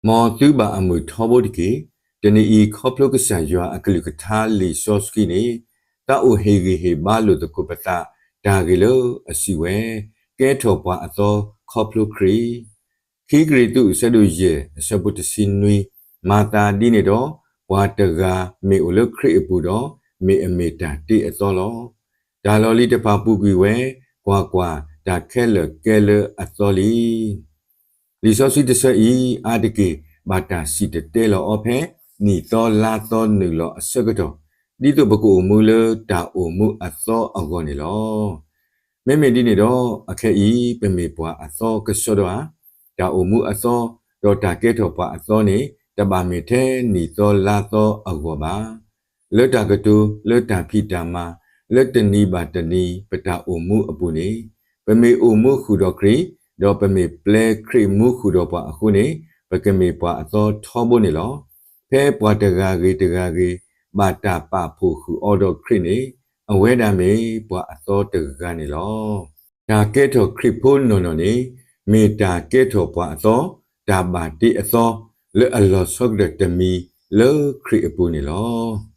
မ်သုဘၣ်အမုာ်ထီဘိတက့ၢ်. တနံၤအံၤ ခီဖျိကစၢ်ယွၤအကလုၢ်ကထါလံာ်စီဆှံန့ၣ် သးအိၣ်ဟ့ၣ်ဂံၢ်ဟ့ၣ်ဘါလိာ်သကိးပသးတၢ်ဂ့ၢ်လၢအစံးဝဲ, ကဲထီၣ်ပှၤအသီခီဖျိခရံာ် ခံကရံၣ်သူး အဆၢဒိၣ်ယဲၢ် အဆၢဖိတဆံနွံ, မၤသးဒ်န့ၣ်ဒီး ပှၤတဂၤမ့ၢ်အိၣ်လၢခရံာ်အပူၤဒီး မ့ၢ်အမ့ၢ်တၢ်တ့အသီလီၤ. တၢ်လီၢ်လံၤတဖၣ်ပူၤကွံာ်ဝဲ, ကွၢ်ကွၢ်, တၢ်ခဲလၢာ်ကဲလၢအသီလံ. လံာ်စီဆှံတဆၢအံၤ အါတက့ၢ် ဘၣ်တၢ်စံၣ်တဲၤတဲလီၤအီၤဖဲ နံၣ်သီလါသီနုာ်လီၤအဆၢကတီၢ် ဒ်သိးပကအိၣ်မူလၢတၢ်အိၣ်မူအသီအဂီၢ်န့ၣ်လီၤ. မ့မ့ၢ်ဒ်န့ၣ်ဒီး အခဲအံၤ ပမ့ၢ်ပှၤအသီကဆှီဒီးဧါ. တၢ်အိၣ်မူအသီ ဒီးတၢ်ကဲထီၣ်ပှၤအသီန့ၣ် တဘၣ်မ့ၢ်ထဲနံၣ်သီလါသီအဂီၢ်ဘၣ်. လၢတၢ်ကတိၤ, လၢတၢ်ဖံးတၢ်မၤ, လၢတနံၤဘၣ်တနံၤ ပတၢ်အိၣ်မူအပူၤန့ၣ် ပမ့ၢ်အိၣ်မူဃုာ်ဒီးခရံာ်, ဒီးပမ့ၢ်ပျဲခရံာ်မူဃုာ်ဒီးပှၤအဃိန့ၣ် ပကမ့ၢ်ပှၤအသီထီဘိန့ၣ်လီၤ. ဖဲပှၤတဂၤဂ့ၤတဂၤဂ့ၤ ဘၣ်တၢ်ပာ်ဖှိၣ်ဃုာ်အီၤဒီးခရံာ်န့ၣ် အဝဲဒၣ်မ့ၢ်ပှၤအသီတဂၤန့ၣ်လီၤ. တၢ်ကဲထီၣ်ခရံာ်ဖိနီၢ်နီၢ်န့ၣ် မ့ၢ်တၢ်ကဲထီၣ်ပှၤအသီ, တၢ်ဘၣ်တ့အသီ လၢအလီၤဆီကတၢၢ်တမံၤလၢခရံာ်အပူၤန့ၣ်လီၤ.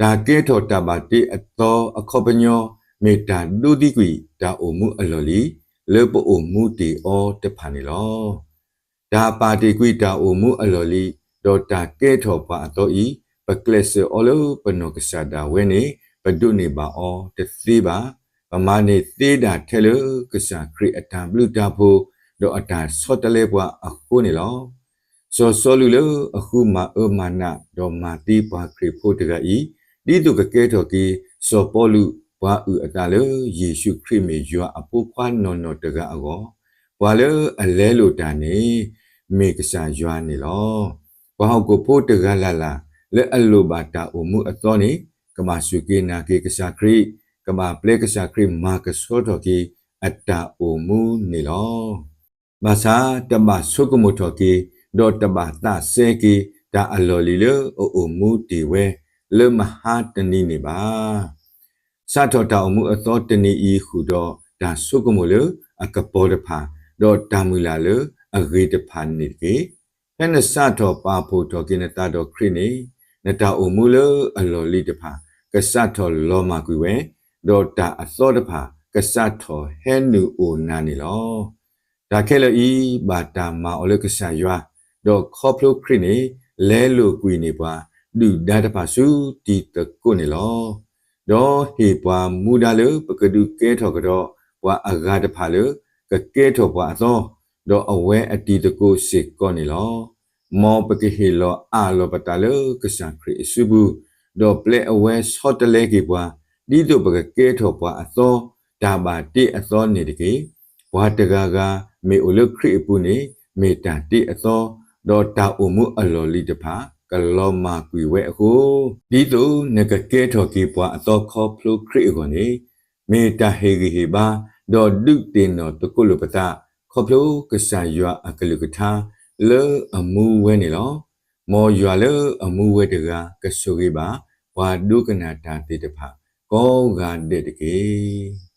တၢ်ကဲထီၣ်တၢ်ဘၣ်တ့အသီအခီပညီ မ့ၢ်တၢ်ဒိသံကွံာ်တၢ်အိၣ်မူအလီၢ်လံၤ လၢပအိၣ်မူတ့ၢ်အီၤတဖၣ်န့ၣ်လီၤ. တၢ်ပာ်တ့ၢ်ကွံာ်တၢ်အိၣ်မူအလီၢ်လံၤ ဒီးတၢ်ကဲထီၣ်ပှၤအသီအံၤ ပကျဲးစၢးအီၤလၢပနီၢ်ကစၢ်ဒၣ်ဝဲန့ၣ် ပဒိးန့ၢ်ဘၣ်အီၤတသ့ဘၣ်. ပမၤန့ၢ်သ့ဒၣ်ထဲလၢကစၢ်ခရံာ်အတၢ်ဘျုးတၢ်ဖှိၣ် ဒီးအတၢ်ဆီတလဲပှၤအဃိန့ၣ်လီၤ. စီၤစီလူးလၢအဃုမၤအၢမၤနး ဒီးမၤသံပှၤခရံာ်ဖိတဂၤအံၤ ဒ်သိးကကဲထီၣ်က့ၤ စီၤပီလူး ပှၤအုၣ်အသးလၢယ့ၣ်ၡူးခရံာ်မ့ၢ်ယွၤအဖိခွါနီၢ်နီၢ်တဂၤအဂီၢ်, ပှၤလၢအလဲလိာ်တၢ်န့ၣ် မ့ၢ်ကစၢ်ယွၤန့ၣ်လီၤ. ပှၤဟီၣ်ခိၣ်ဖိတဂၤလၢ်လၢ် လၢအလိၣ်ဘၣ်တၢ်အိၣ်မူအသီန့ၣ် ကဘၣ်စူၢ်က့ၤနာ်က့ၤကစၢ်ခရံာ်, ကဘၣ်ပျဲကစၢ်ခရံာ်မၤကဆှီထီၣ်က့ၤအတၢ်အိၣ်မူန့ၣ်လီၤ. ဘၣ်ဆၣ်တဘၣ်ဆိကမိၣ်ထီၣ်က့ၤ ဒီးတဘၣ်သးစဲက့ၤ တၢ်အလီၢ်လံၤလၢအအိၣ်မူတ့ၢ်ဝဲ လၢမဟါတနံၤန့ၣ်ဘၣ်. စးထီၣ်တၢ်အိၣ်မူအသီတနံၤအံၤဃုာ်ဒီး တၢ်ဆိကမိၣ်လၢအကပီၤတဖၣ်, ဒီးတၢ်မုၢ်လၢ်လၢအဂ့ၤတဖၣ်န့ၣ်တက့ၢ်. ဖဲနစးထီၣ်ပာ်ဖှိၣ်ထီၣ်က့ၤနသးဒီးခရံာ်န့ၣ် နတၢ်အိၣ်မူလၢအလီၢ်လံၤတဖၣ် ကစးထီၣ်လီၤမၢ်ကွံာ်ဝဲ, ဒီးတၢ်အသီတဖၣ် ကစးထီၣ်ဟဲနုာ်အိၣ်နၤန့ၣ်လီၤ. တၢ်ခဲလၢာ်အံၤ ဘၣ်တၢ်မၤအီၤလၢကစၢ်ယွၤ, ဒီးခီဖျိခရံာ်န့ၣ် လဲလိာ်ကွံာ်န့ၢ်ပှၤ ဒုၣ်ဒါတဖၣ်ဆူတံၤသကိးန့ၣ်လီၤ. ဒီးဟ့ၣ်ပှၤမူဒါလၢပကဒုးကဲထီၣ်ကဒီး ပှၤအဂၤတဖၣ်လၢ ကကဲထီၣ်ပှၤအသီ, ဒီးအဝဲအတံၤသကိးစ့ၢ်ကီးန့ၣ်လီၤ. မ်ပကဟ့ၣ်လီၤအးလီၤပသးလၢကစၢ်ခရံာ်အစုပူၤ, ဒီးပျဲအဝဲဆီတလဲက့ၤပှၤ, ဒ်သိးပကကဲထီၣ်ပှၤအသီ, တၢ်ဘၣ်တ့အသီန့ၣ်တက့ၢ်. ပှၤတဂၤဂၤမ့ၢ်အိၣ်လၢခရံာ်အပူၤန့ၣ် မ့ၢ်တၢ်တ့အသီ, ဒီးတၢ်အိၣ်မူအလီၢ်လံၤတဖၣ် ကလီၤမၢ်ကွံာ်ဝဲအဃိ, ဒ်သိးနကကဲထီၣ်က့ၤပှၤအသီခီဖျိခရံာ်အဂီၢ်န့ၣ်, မ့ၢ်တၢ်ဟ့ၣ်ဂံၢ်ဟ့ၣ်ဘါ, ဒီးဒုးသ့ၣ်နီၣ်သကိးလိာ်ပသး ခီဖျိကစၢ်ယွၤအကလုၢ်ကထါ လၢအမူဝဲန့ၣ်လီၤ. မ်ယွၤလၢအမူဝဲတဂၤ ကဆိၣ်ဂ့ၤဘၣ် ပှၤဒိကနၣ်တၢ်သ့ၣ်တဖၣ် ကိးဂၤဒဲးတက့ၢ်.